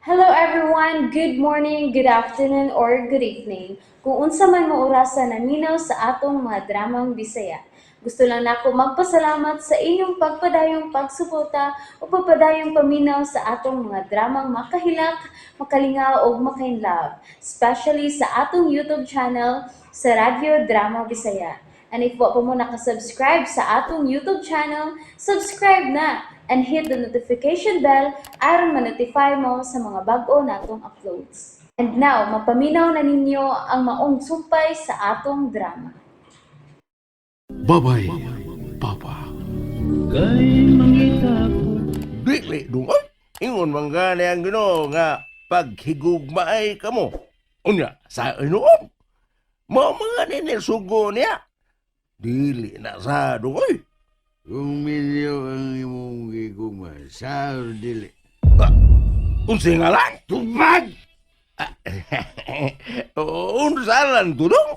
Hello everyone! Good morning, good afternoon, or good evening. Kung unsa man mo orasa naminaw sa atong mga dramang Bisaya. Gusto lang nako magpasalamat sa inyong pagpadayong pagsuporta o pagpadayong paminaw sa atong mga dramang makahilak, makalingaw ug makainlove, especially sa atong YouTube channel sa Radyo Drama Bisaya. And if wa pa mo nakasubscribe sa atong YouTube channel, subscribe na and hit the notification bell aron ma-notify mo sa mga bag-o natong uploads. And now, mapaminaw na ninyo ang maong sumpay sa atong drama. Babay, Papa. Dili dungon. Ingon man gani ang Ginoo nga paghigugmaay kamo. Unya sa Ginoo. Mao mga nini sugo niya. Dili na sa dungoy. Kung milyo ang imong gigugma, sa dili. Unsay ngalan? Tubag! Unsa lang tudong?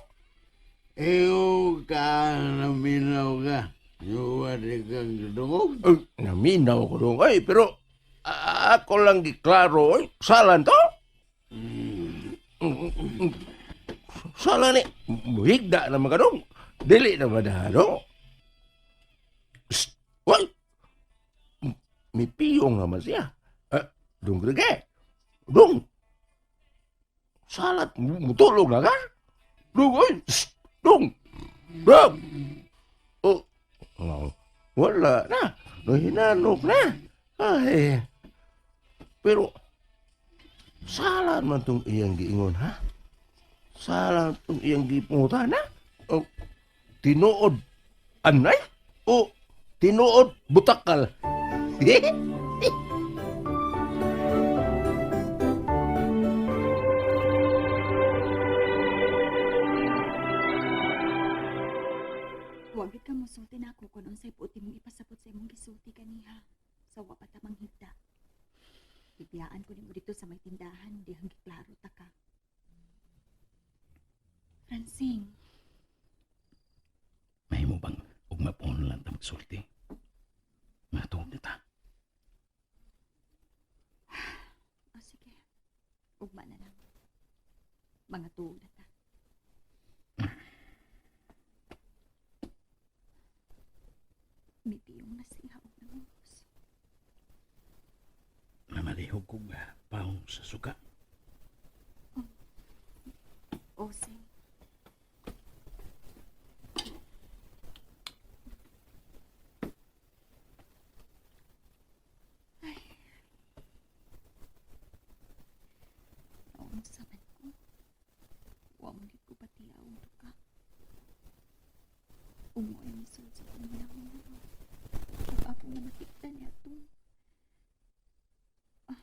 Iyo ka naminaw ka. Yuwa di kang dungog. Ay, naminaw ko dong. Ay, pero ako lang giklaro. Ay, salan to? Sala ni. Muhigda na mga dong. Dili na madalo. Psst, Uy! May piyong naman siya. Ah, dong rege. Dong. Salat, mutulog na ka? Dong, oy. Psst, dong. Dong. Oh, oh, wala na. Nahinanok na. Ay. Pero, sala man tong iyang giingon, ha? Sala tong iyang gipungutan, ha? O, tinuod anay? O, tinuod butakal? Wa gid ka mosulti nako kung unsay puti mong ipasabot sa imong gisulti kaniha. Sa wa pa ta manghigda. Bibiyaan ko nimo dito sa may tindahan, dihang giklaro ta ka. Francine, Mahimo bang ugmapon lang ta magsulti? Matuog na ta. o sige. Ugma na lang. Mga tuog na ta. Mipiyong na siya og nangungos. Mamalihog kog paong sa suka. O sing. Ay. Naunsa man ko. Wa man gid ko patiaw ka. Umoy ni sulod sa panghunahuna. Ug ako na makita niya to. Ah,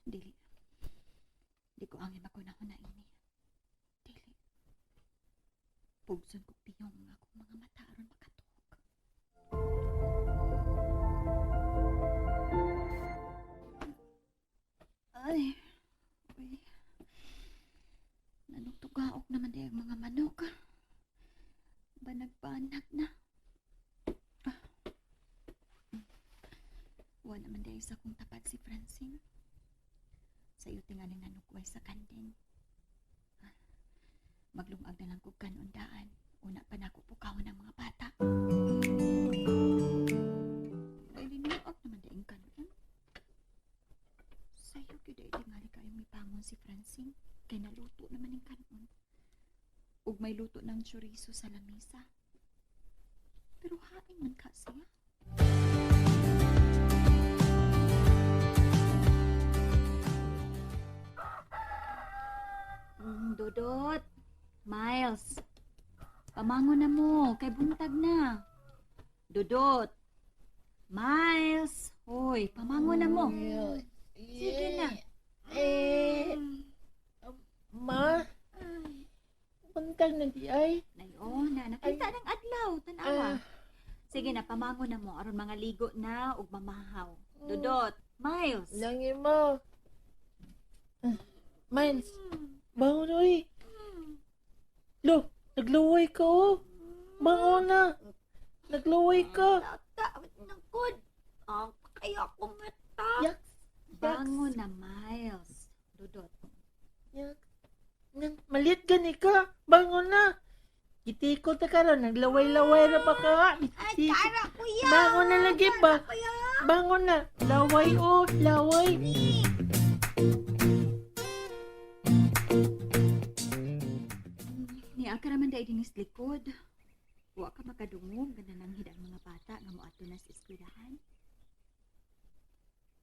dili. Di ko angin makunahuna ini. Dili. Pugson ko piyong ang akong mga mata aron makatuog. Ay, uy. Nanugtugaok naman di ang mga manok. Banag-banag na. Ah. Wa naman di sa akong tapat si Francine. Sa iyo tingaling nanugway sa kanding. Maglungag na lang kog kanundaan. Una pa nako pukawon ang mga bata. Ay, linuag naman daing kanon. Sayo gyud ay tingali kayong mibangon si Francine. Kay naluto naman ang kanon. Ug may luto ng chorizo sa lamesa. Pero hain man ka siya. Dodot, Miles, pamangon na mo, kay buntag na. Dodot, Miles, hoy, pamangon na mo. Sige na. Eh, ma, buntag na di ay. Nay, oh, na, nakita ng adlaw, tanawa. Ah. Sige na, pamangon na mo, aron mga ligo na, ug mamahaw. Dodot, Miles. Langin mo. Ah, Miles, bangon oy. Lo, nagluway ka oh. Bangon na. Nagluway ka. Tata, nagod. Ah, kaya ako mata. Yaks. Bangon na, Miles. Dudot. Yak. Nang malit gani ka. Bangon na. Gitikol ta karon, naglaway-laway ra pa ka. Ay, kara, kuya. Bangon na lagi ba? Bangon na. Laway oh, laway. Niya ka raman dahil dinis likod. Wa ka makadungog nga nananghid ang mga bata nga moadto na sa eskwelahan.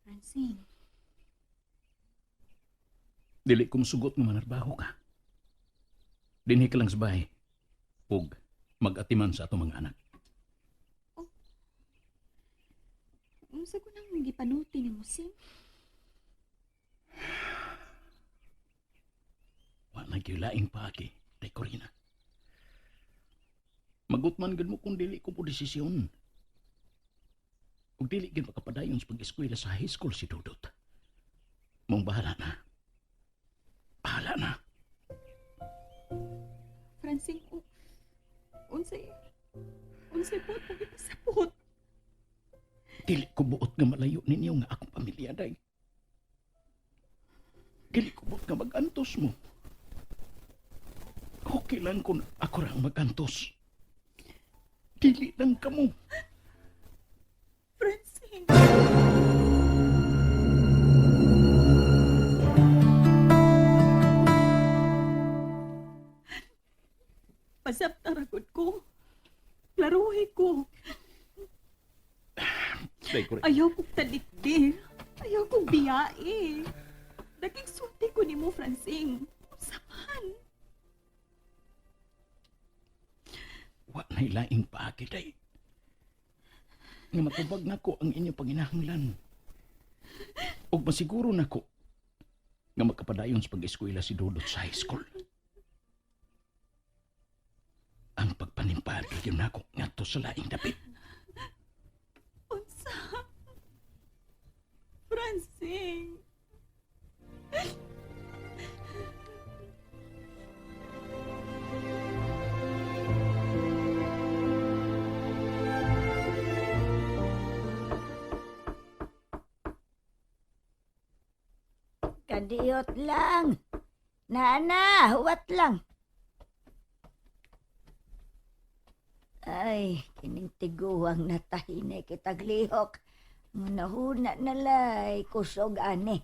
Francine, Dili ko musugot nga manarbaho ka. Dinhi ka lang sa bahay. Ug mag-atiman sa atong mga anak. unsa ko nang gipanuti ni Musing? Wa na gyud laing paagi, Day Corina. Magutman gud mo kung dili ko po desisyon. Ug dili gyud makapadayon sa pag-eskwela sa high school si Dudot. Mong bahala na. Bahala na. Francine, oh, unsay unsay buot mong ipasabot? Dili ko buot nga malayo ninyo nga akong pamilya, day. Dili ko buot nga mag-antos mo. Okay lang kung ako ra ang mag-antos. Dili lang kamo. Francine! Pasaptaragod ko. Klaruhi ko. Day, Corina. Ayaw kong talikdi. Ayaw kong biyae. Naging sulti ko ni mo, Francine. Saman. Wa na'y laing paagi, day. Nga matubag nako ang inyong panginahanglan. Ug masiguro nako nga makapadayon sa pag-eskwela si Dudot sa high school. Ang pagpanimpad yun nako ngadto sa laing dapit. Unsa? Francine! Kadiyot lang. Nana, huwat lang. Ay, kining tiguang natahine kitag lihok. Nahuna na lay, kusog ani.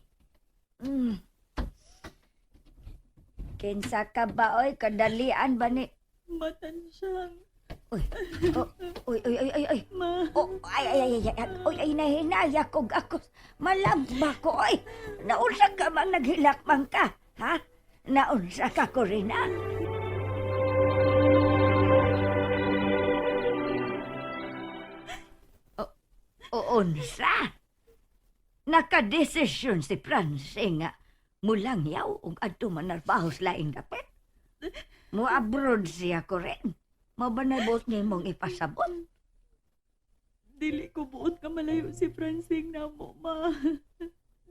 Kinsa ka ba, oy? Kadalian ba ni? Matansyang. Uy, oh, uy, uy, uy, uy, uy. Ma. Oh, ay, ay, ay, ay, ay, uy, ay, nahinaya kog ako. Malamba ko, oy. Naunsa ka mang naghilak man ka, ha? Naunsa ka ko rin, ha? O, unsa? Nakadesisyon si Francine nga mulang yaw ug adto manarbaho sa laing dapit. Mo abroad siya ko rin. Mao ba na buot nimong ipasabot? Dili ko buot nga malayo si Francine na mo, ma.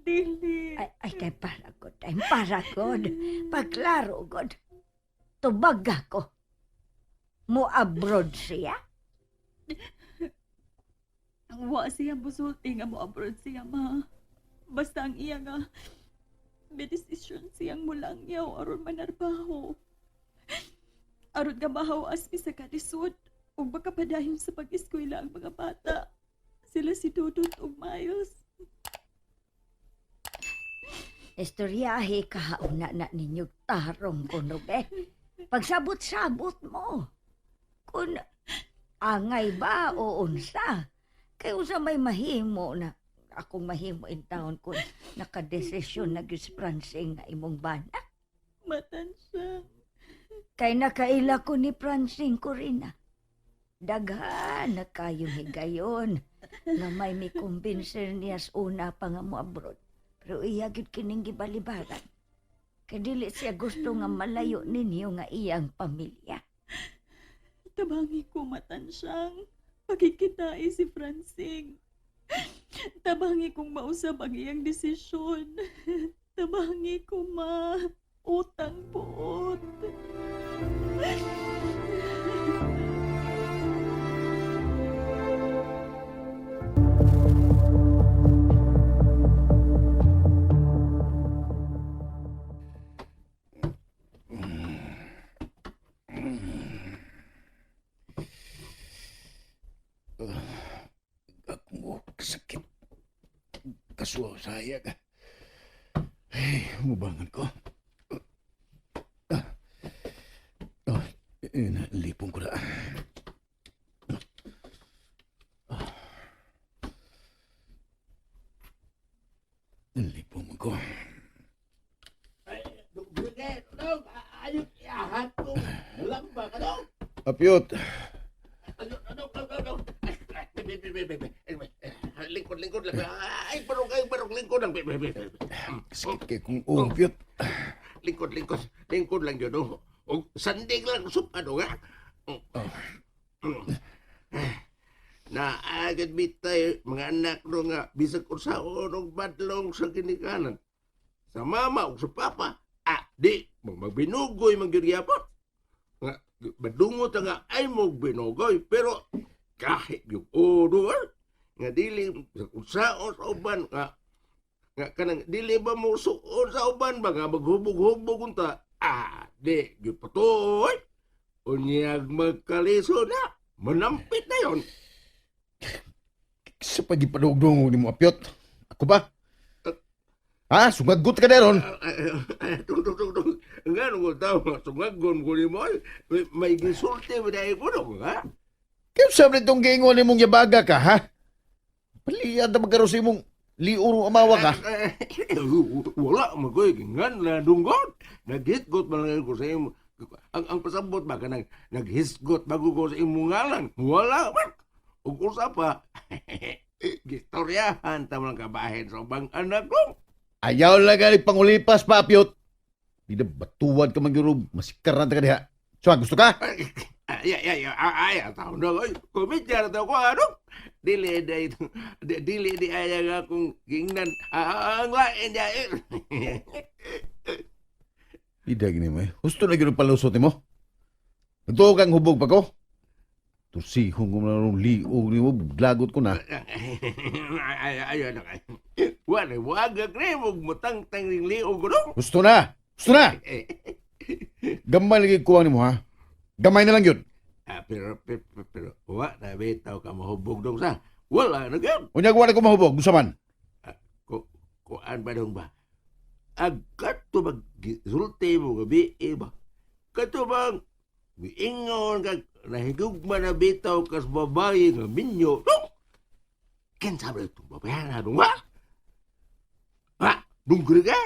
Dili. Ay, ay kay para god, ay para god. Pagklaro god. Tubag ako. Mo abroad siya. Ang wa siya busulti nga mo abroad siya, ma. Basta ang iya nga may desisyon siyang mulang yaw aron manarbaho. Aron nga mahawas mi sa kalisod ug makapadayon sa pag-eskwela ang mga bata. Sila si Dudut ug Miles. Istoryahe ka una na ninyo tarong kuno be. Pagsabot-sabot mo. Kun angay ba o unsa? Kay unsa may mahimo na akong mahimo in town kun nakadesisyon na gyud si Francine nga imong bana. Matan siya. Kay nakaila ko ni Francine ko rin ah. Daghan na kayong higayon nga may mikumbinser niya sa una pa nga mo abroad. Pero iya gyud kining gibalibaran. Kay dili siya gusto nga malayo ninyo nga iyang pamilya. Tabangi ko matan siyang pakikitai si Francine. Tabangi kong mausab ang iyang desisyon. Tabangi ko ma. Utang buot. Wow, sayag. Ay, mubangan ko. Ah. Oh, lipong ko na. Ah. Lipong ko. Apyot. Lingkod, lingkod lang. Ay, barog, ay, barog, lingkod lang. Sakit kay kung umpyot. Lingkod, lingkod. Lingkod lang yun. Oh. O, sandig lang, sup, ano nga? Oh. Na agad bitay, mga anak no nga, bisag unsaon og badlong sa ginikanan. Sa mama o sa papa, ah, di, magbinugoy man gyud gyapon. Nga, badungo ta nga ay mo binugoy, pero kahit yung odo, eh, nga dili sa unsaon sa uban nga nga kanang dili ba mo suon sa uban ba nga maghubog-hubog unta, ah, di gyud patuoy. Unyag magkaliso na, manampit na yon. Sa pagipadugdong ni mo, Apyot. Ako ba? Ha? Sugagot ka na ron. Tung tung tung tung. Nga nung tao sungagon ko ni mo, may gisulti ba dahil ko dong, ha? Kaya sabi nitong giingon ni mong yabaga ka, ha? Paliad na magkaroon sa imong liurong amawa ka. Wala magoy ngan na dunggon. Naghisgot man lang ko sa imo. Ang pasabot ba kanang naghisgot bago ko sa imong ngalan. Wala man. Ug usa pa gistoryahan ta man kabahin sa ubang anak ko. Ayaw lang gali pangulipas pa, Apyot. Di na batuan ka magyurog. Masikar na ka diha. So, gusto ka? Ay, ay, ay, ay, ay, taon na, ay, komedya na to ko, ano? Dili, di, di, dili, di, ay, nga akong gingnan, ah, ang lain niya, eh. Di na gini mo eh. Gusto na gyud palusot nimo. Nagtuo kang hubog pa ko. Tursihong ko na rin liog nimo. Lagot ko na. Ay, ay, ay, ay, wala, wag ka rin, mutang-tang ring liog ko, no? Gusto na! Gusto na! Gamay lagi kuha nimo ha. Gamay na lang yun. Ah, pero, pero, pero, wa na, bitaw ka mahubog dong sa. Wala na gyud. Unya wala ko mahubog, gusto man. Ku, kuan ba dong ba? Agkat to bag sulti mo gabi eh ba? Kato bang giingon kag nahigugma na bitaw kas babae nga minyo. Dong! Kinsa ba itong babae na dong ha? Ha? Dong ka?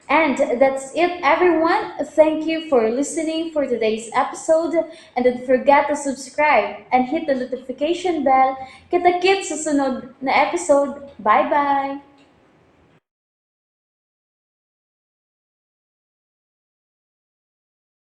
And that's it, everyone. Thank you for listening for today's episode. And don't forget to subscribe and hit the notification bell. Kita-kits sa sunod na episode. Bye-bye!